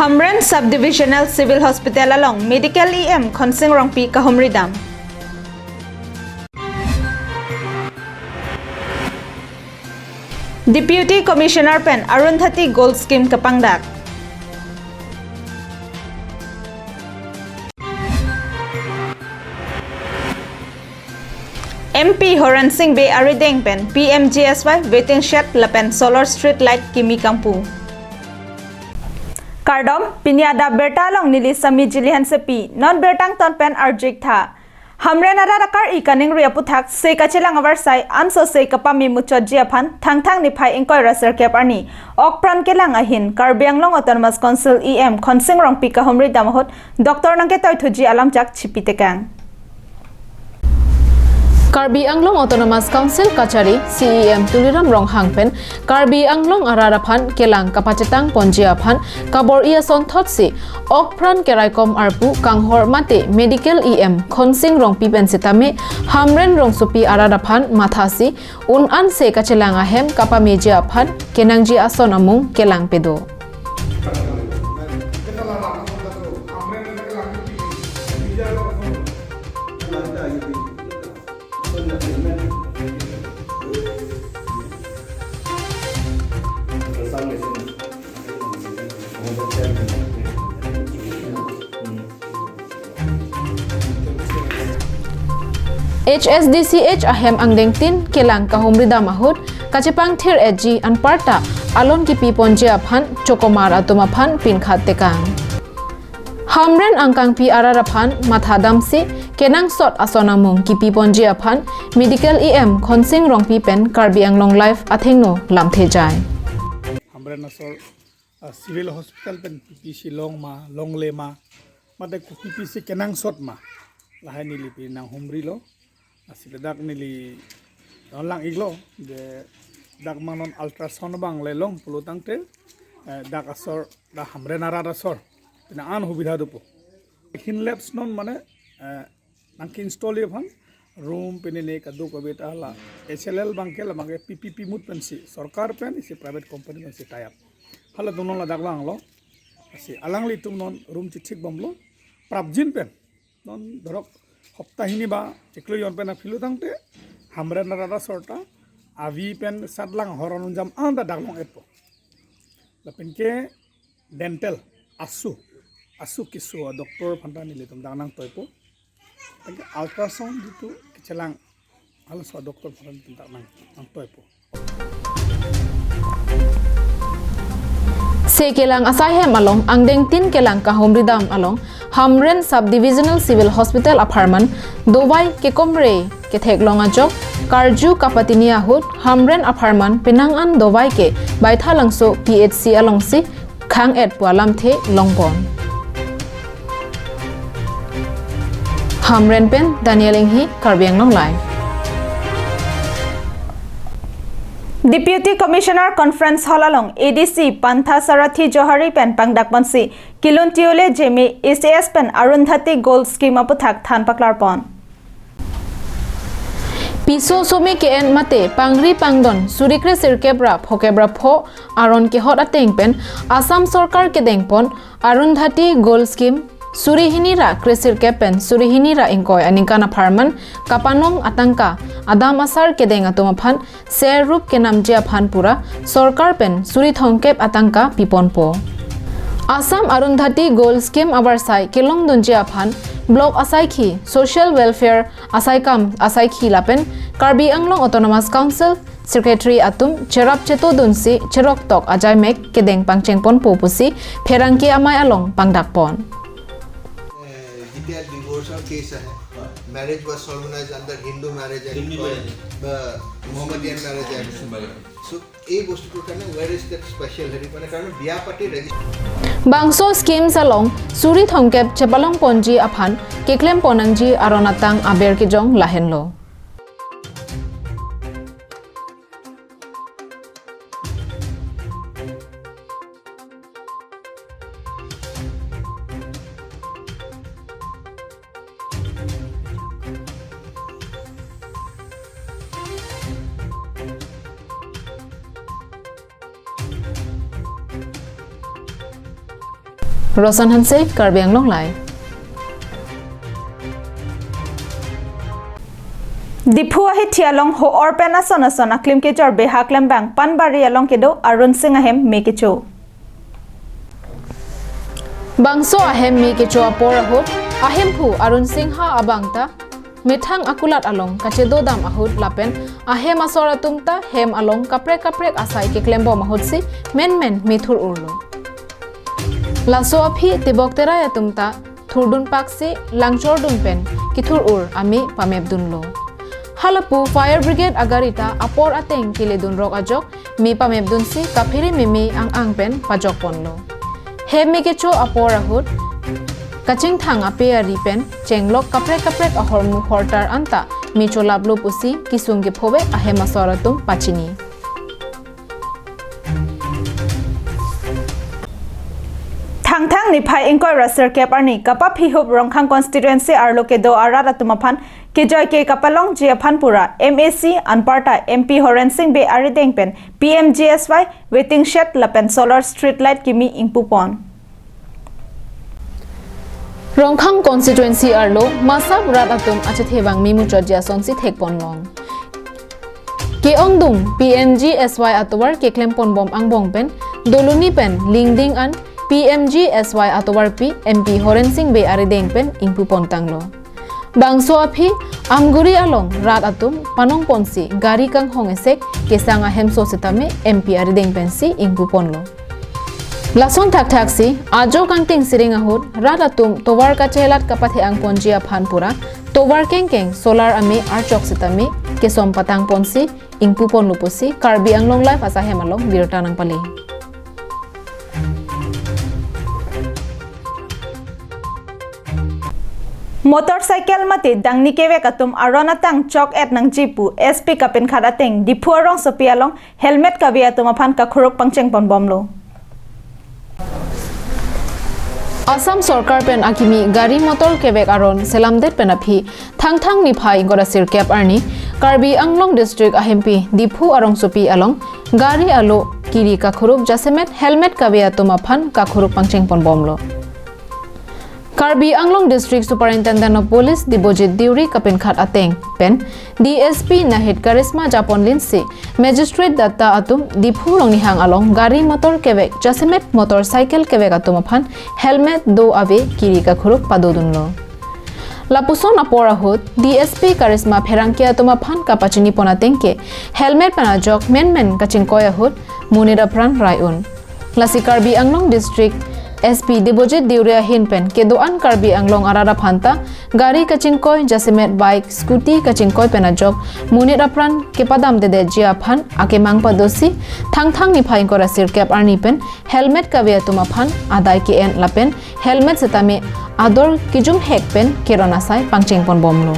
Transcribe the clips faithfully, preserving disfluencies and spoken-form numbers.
Hamren Sub-Divisional Civil Hospital along Medical E M Khonsing Rongpi kahumri dam. Deputy Commissioner pen Arundhati Gold Scheme kapangdak. M P Horen Sing Bey arideng pen P M G S Y waiting shed lapen solar street light kimi kangpu. Kardom, pini adap birta along neli Sami Jili Hansepi, non birta angton pen arju-ik tha. Hamren arat akar-i kaningri aputhak se kachelang avarsai anso se kapame muchotji aphan Thangthang niphai ingkoi ra sirkep arni okpran kelang ahin Karbi Anglong Autonomous Council E M Khonsing Rongpi kahumri dam ahut doctor nangketoi thuji alamchak chipi tekang. Karbi Anglong Autonomous Council kachari C E M Tuliram Ronghang pen Karbi Anglong arat aphan kelang kapachetang ponji aphan kabor-i asonthotsi okpran keraikom arpu kanghor mate Medical E M Khonsing Rongpi pen sitame Hamren rongsopi arat aphan mathasi un-an se kachelang ahem kapameji aphan kenangji ason amung kelang pedo. H S D C H ahem angdengtin kelang kahumri dam ahut kachepangthir-etji anparta alon kipi ponji aphan chokomar atum aphan pinkhat tekang. Hamren angkangpi arat aphan matha damsi kenangsot ason amung kipi ponji aphan Medical E M Khonsing Rongpi pen Karbi Anglong Live athengno lamthe jai. Hamren asor, ah, Civil Hospital pen P P C long ma, longle ma, mate ko P P C kenangsot ma, lahai neli pini nanghumrilo. Lasi ladak neli non lang-iklo, je dak ma non ultrasound abang le long pulo tangte, eh, dak asor, dak Hamren arat asor pini an hubidha dopo. Hin labs non mane, eh, nangke-install aphan room pini ne kadokave ta hala H L L abangke la abangke P P P mut pensi sorkar pen isi private company pensi tie up. Hala donon ladak abang lo. Lasi alanglitum non room chithik bomlo. Prapjin pen non dhorok hopta hini ba chiklo jon pen aphi lo tangte Hamren arat asor ta avi pen satlang horon unjam anta dak long-etpo. Lapen ke dental asu, asu keso a-doctor aphan ta nelitum dak nangtoipo. Lapen ke ultrasound jitu kechelang halaso a-doctor aphan ta nelitum dak nang, nangtoipo. Se kelang asai hem along angdengtin kelang kahumri dam along Hamren Sub-Divisional Civil Hospital apharman dovai kekomre ketheklong ajok karju kapatini ahut Hamren apharman penang an dovai ke Baithalangso P H C alongsi khang-et pu alamthe longpon. Hamren pen Daniel Inghi, Karbi Anglong Live. Deputy Commissioner Conference Hall along A D C Pantha Sarathi Johari pen pangdak ponsi Kilun Tiole Jeme A C S pen Arundhati Gold Scheme aputhak than paklarpon. Piso some ke-en mate pangri pangdon suri kresirkep ra phokep ra pho aron kehot ateng pen Assam sorkar kedengpon Arundhati Gold Scheme suri hini ra kresirkep pen suri hini ra ingkoi aningkan apharman kapanong atangka adam asar kedeng atum aphan ser rup kenamji aphan pura sorkar pen suri thomkep atangka piponpo. Assam Arundhati Gold Scheme avarsai kelongdunji aphan block asaikhi, social welfare asaikam asaikhi lapen Karbi Anglong Autonomous Council secretary atum cherap chetodunsi cheroktok ajaimek kedeng pangchengponpo pusi pherangke amei along pangdakpon. এ, যেতিয়া ডিভোৰ্চৰ কেছ আহে, marriage was solemnized under Hindu marriage act Hindu বা মেৰেজ। বা Mohammedan marriage act। Hindu marriage. So, এই বস্তুটোৰ কাৰণে where is that special হেৰি, মানে, কাৰণ বিয়া পাতি ৰেজিষ্ট- Bangso schemes along suri thomkep chepalongponji aphan keklem ponnangji aron atang aber kejong lahenlo. Rosan Hanse, Karbi Anglong Live. Diphu ahithi along ho-or pen ason ason aklim kejor behak lembang Panbari along kedo Arun Singh ahem me kecho. Bangso ahem me kecho apor ahut, ahemphu Arun Singha abang ta methang akulat along kachedo dam ahut lapen ahem asor atum ta hem along kaprek kaprek asai keklembom ahutsi menmen me thur-urlo. Laso aphi tebok terai atum ta thurdun paksi langchordun pen kethur-ur ame pamepdunlo. Halapu fire brigade agari ta apor ateng keledunrok ajok me pamepdunsi kaphere meme ang-ang pen pajokponlo. Hem me kecho apor ahut kachingthang ape ari pen chenglok kaprek kaprek ahormu hortar anta me cholaplo pusi kesung kephovek ahem asor atum pachini. Thangthang niphai ingkoi ra sirkep arni kapaphihup Rongkhang constituency arlo kedo arat atum aphan kejoike kapalongji aphan pura M A C anparta M P Horen Sing Bey arideng pen P M G S Y waiting shed lapen solar street light kimi ingpupon. Rongkhang constituency arlo masap rat atum achethe bang me muchotji asonsi thekponlong. Ke-ongdung P M G S Y atovar keklemponbom angbong pen Doloni pen Lingding an P M G S Y atovarpi M P Horen Sing Bey arideng pen ingpupontanglo. Bangso aphi Amguri along rat atum panongponsi gari kanghong esek kesang ahemso setame M P arideng pensi ingpuponlo. Lason thakthaksi ajo kangting siring ahut rat atum tovar kachelat kapathe-angponji aphan pura tovar kengkeng solar ame archok setame kesom patangponsi ingpuponlo pusi Karbi Anglong Live asahem along birta nangpale. Motorcycle mate dangni kevek atum aron atang chok-et nangji pu S P kapinkhat ateng Diphu arongsopi along helmet kave atum aphan kakhuruk pangchengponbomlo. Assam Sorkar pen akimi gari motor kevek aron selamdet pen aphi Thangthang niphai ingkoi ra sirkep arni Karbi Anglong District ahempi Diphu arongsopi along gari alo kiri kakhuruk jasemet helmet kave atum aphan kakhuruk pangchengponbomlo. Karbi Anglong District Superintendent of Police Debojit Deuri kapinkhat ateng pen D S P nahit Karishma japonlinsi Magistrate Datta atum Diphu Rongnihang along gari motor kevek jasemet motorcycle kevek atum aphan helmet do ave kiri kakhuruk padodunlo. Lapuson apor ahut D S P Karishma pherangke atum aphan kapachinipon ateng ke helmet pen ajok menmen kachingkoi ahut monit apran rai-un. Lasi Karbi Anglong District S P Debojit Deuri ahin pen kedo-an Karbi Anglong arat aphan ta gari kachingkoi jasemet bike, scooty kachingkoi pen ajok monit apran kepadamdedetji aphan akemang padosi Thangthang niphai ingkoi ra sirkep arni pen helmet kave atum aphan adai ke-en lapen helmet setame ador kejumhek pen keron asai pangchengponbomlo.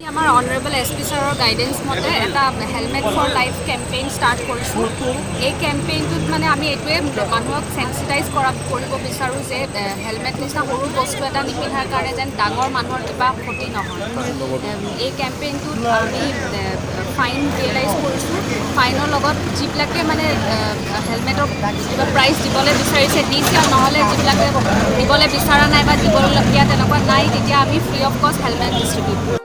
আমাৰ honourable S P ছাৰৰ guidance মতে এটা helmet for life campaign start কৰিছোঁ। এই কেম্পেইনটোত মানে আমি এইটোৱে মানুহক চেন্সিটাইজ কৰা, কৰিব বিচাৰোঁ যে, এ, হেলমেট নিচিনা সৰু বস্তু এটা নিপিন্ধাৰ কাৰণে যেন ডাঙৰ মানুহৰ কিবা ক্ষতি নহয়। এম, এই কেম্পেইনটোত আমি, এ, ফাইন ৰিয়েলাইজ কৰিছোঁ। ফাইনৰ লগত যিবিলাকে মানে, এ, হেলমেটৰ কিবা প্ৰাইচ দিবলৈ বিচাৰিছে, দিছে, আৰু নহ'লে যিবিলাকে দিবলৈ বিচৰা নাই বা দিবলগীয়া তেনেকুৱা নাই, তেতিয়া আমি ফ্ৰী অফ কষ্ট helmet distribute Karim.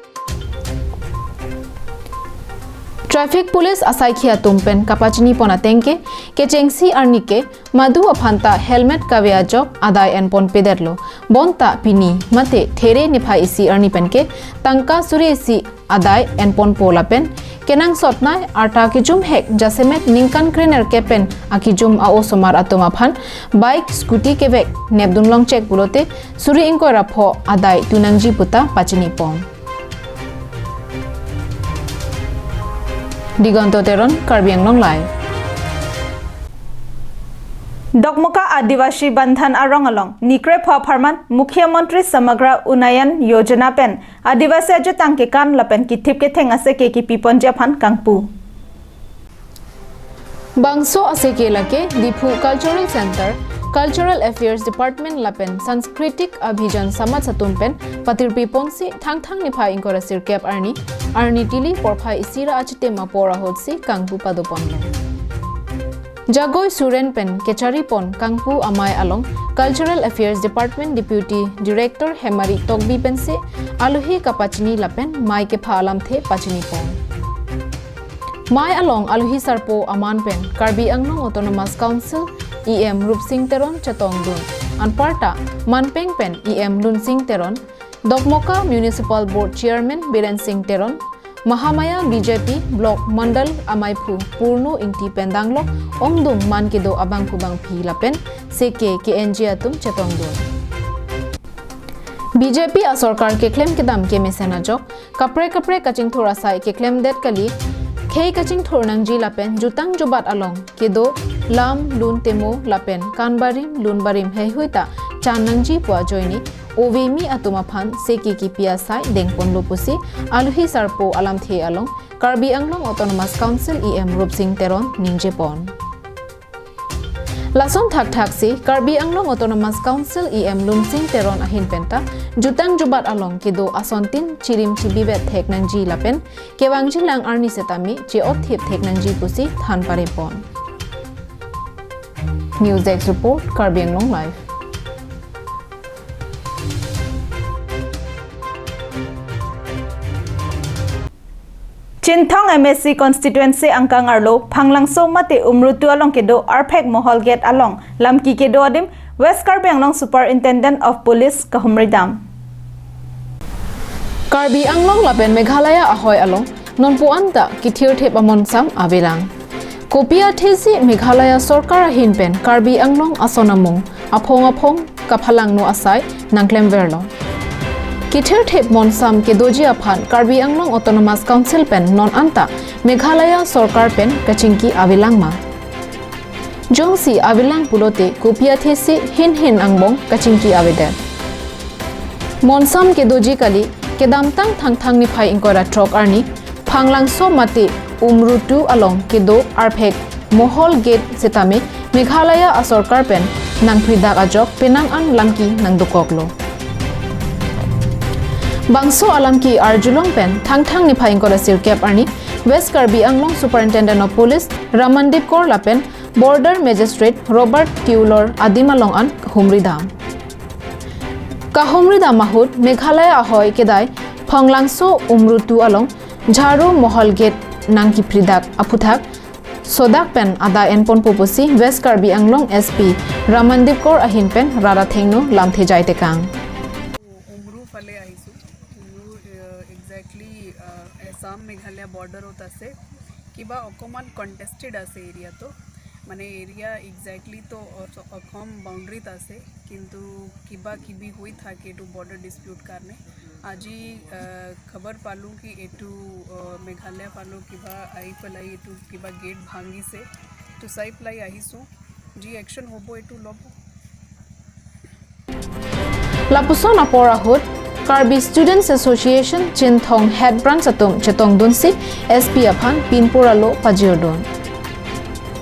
Traffic Police asaikhi atum pen kapachinipon ateng ke kechengsi arni ke madu aphan ta helmet kave ajok adai enponpedetlo. Bonta pini mate there niphai isi arni pen ke tangka suri isi adai enponpo lapen kenangsotnei arta kejumhek jasemet ningkan krenerkep pen akejum a-osomar atum aphan bike, scooty kevek nepdunlongchek pulote suri ingkoi ra pho adai tunangji puta pachinipon. Digonto Teron, Karbi Anglong Live. Dokmoka Adivasi Bandhan arong along nikrepho apharman Mukhyamantri Samagra Unnayan Yojana pen Adivasi ajutang kekan lapen kithip ketheng aseke kipiponji aphan kangpu. Bangso aseke lake Diphu Cultural Center, Cultural Affairs Department lapen Sanskriti Abhijan Samaj atum pen patirpiponsi Thangthang niphai ingkoi ra sirkep arni, arni tili porphai isi ra achitim apor ahutsi kangpu padoponlo. Jagoi Soren pen kecharipon kangpu amei along Cultural Affairs Department Deputy Director Hemari Tokbi pensi alohi kapachini lapen mei kepha alamthe pachini pon. Mei along alohi sarpo aman pen Karbi Anglong Autonomous Council E M Rupsing Teron chetongdun. Anparta manpeng pen E M Lunsing Teron, Dokmoka Municipal Board Chairman Biren Singh Teron, Mahamaya B J P Block Mandal amaiphu Purno Ingti pen danglok ongdung man kedo abangphu bangphi lapen seke K N G atum chetongdun. B J P asorkar keklem kedam kemesen ajok, kaprek kaprek kachingthur asai keklemdet kali, khei kachingthur nangji lapen jutang jubat along kedo lam lun temo lapen kan barim lun barim heihui ta chan nangji pu ajoine, ove mi atum aphan seke kipi asai dengponlo pusi alohi sarpo alamthe along Karbi Anglong Autonomous Council E M Rupsing Teron ningje pon. Lason thakthak si Karbi Anglong Autonomous Council E M Lunsing Teron ahin penta jutang jubat along kedo asontin chirim chibivet thek nangji lapen kevangjilang arni setame che-otthip thek nangji pusi than pare pon. News Desk Report, Karbi Anglong Live. Chinthong M A C constituency angkang arlo Phanglangso mate Umrutu along kedo Arphek Mohol Gate along lamki kedo adim West Karbi Anglong Superintendent of Police kahumri dam. Karbi Anglong lapen Meghalaya ahoi along nonpu anta kithirthip amonsam avelang. Kopi athesi Meghalaya sorkar ahin pen Karbi Anglong ason amung aphong aphong kaphalangno asai nangklemverlo. Kithirthip monsam kedoji aphan Karbi Anglong Autonomous Council pen non anta Meghalaya sorkar pen kachingki avelang ma? Jongsi avelang pulote kopi athesi hin hin angbong kachingki avedet? Monsam kedoji kali, kedamtang Thangthang niphai ingkoi ra throk arni Phanglangso mate Umrutu along kedo Arphek Mohol Gate setame Meghalaya asorkar pen nangphridak ajok penang an lamki nangdokoklo. Bangso alamki arjulong pen Thangthang niphai ingkoi ra sirkep arni West Karbi Anglong Superintendent of Police Ramandip Kor lapen Border Magistrate Robert Kiulor adim along an humri dam. Kahumri dam ahut Meghalaya ahoi kedai Phanglangso Umrutu along Jharu Mohol Gate nangkiphridak aphuthak sodak pen adai enponpo pusi West Karbi Anglong S P Ramandip Kor ahin pen rat athengno lamthe jai tekang. Umru phale ahisu. Umru, uh, exactly, uh, Assam Meghalaya border ot ase. Kiba okoman contested ase area to. Mane area exactly to Os-, Osom boundary t ase. Kintu kiba kibi hui thake to border dispute karne. Aji, uh, khabar palu ki etu, uh, Meghalaya palu kiba ahi pelai etu kiba gate bhangise. To sai pelai ahisu. Ji action hobo etu lobo. Lapuson apor ahut Karbi Students Association Chinthong Head Branch atum chetongdunsi S P aphan pinpur alo pajirdun.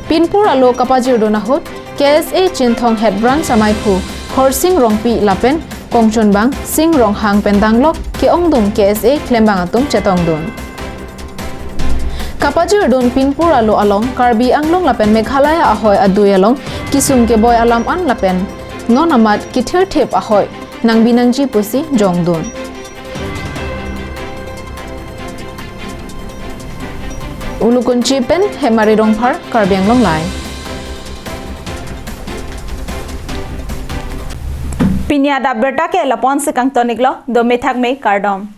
Pinpur alo kapajirdun ahut K S A Chinthong Head Branch amaiphu Khorsing Rongpi lapen kongchunbang Sing Ronghang pen danglok ke-ongdung K S A klembang atum chetongdun. Kapajirdun pinpur alo along Karbi Anglong lapen Meghalaya ahoi adui along kisung keboi alam an lapen non amat kithirthip ahoi nangbi nangji pusi jongdun. Ulukunchi pen Hemari Rongphar, Karbi Anglong Live. Pini adap birta ke lapu-an si kangtoniklo, dome thakme, kardom.